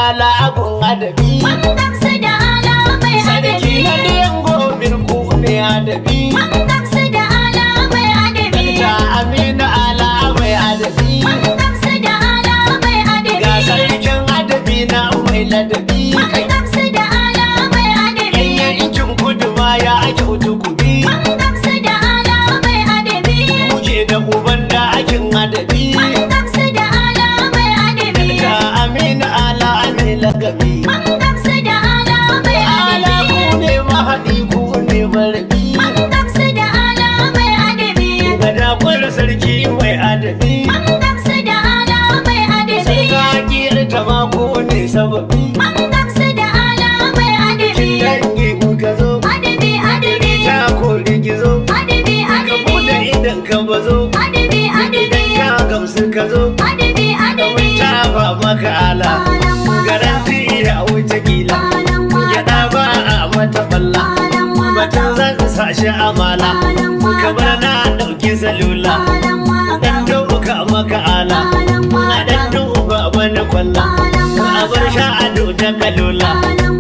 Ala agun adabi. Mun gamsu da Ala mai Sarki adabi. na ɗiyan gobir ku ne adabi. Mun gamsu da Ala mai adabi. Dakta Aminu Ala mai adabi. Mun gamsu da Ala mai adabi. Ga sarkin adabi na mai ladabi. Mun gamsu da Ala mai adabi. Yan yankin kudu ma ya kyautu kubi. Mun gamsu da Ala mai adabi. Muke da uban da akin adabi. Mun gamsu da Ala mai adabi. Dakta Aminu Ala mai lagabi. Mun gamsu da Ala mai Ala adabi. ku ne mahaɗi ku ne marabi. Mun gamsu da Ala mai adabi. Gada kwar sarki mai adabi. Mun gamsu da Ala mai adabi. Sarkakiyar ta ma ku ne sababi. Mun gamsu da Ala mai adabi. Dangi muka zo. Adabi adabi. Ta kori gizo. Adabi Ka adabi. buɗe idan ka bazo. Adabi adabi. Idan ka gamsu ka zo. Adabi adabi. Ta ba maka ala. Alan waka. Garanti ya wuce kila. Alan waka. Gyaɗa ba a mata balla. Alan waka. Batun zan sa shi amala. Alan waka. Kamar na ɗauki salula. Alan waka. Dan duka maka ala. Alan A waka. dan duba wani kwalla. Alan A bar waka. sha'ado ta kalula. Alan